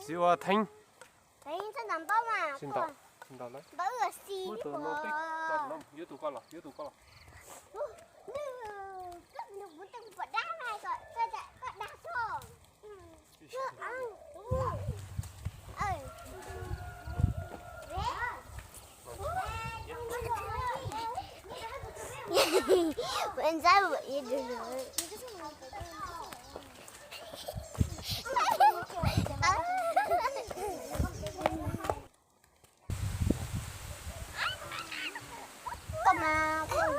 Txiv ua theeb. Tsis ntau, tsis ntau na. Yuav tus koj los, yuav tus koj los. Koj mas koj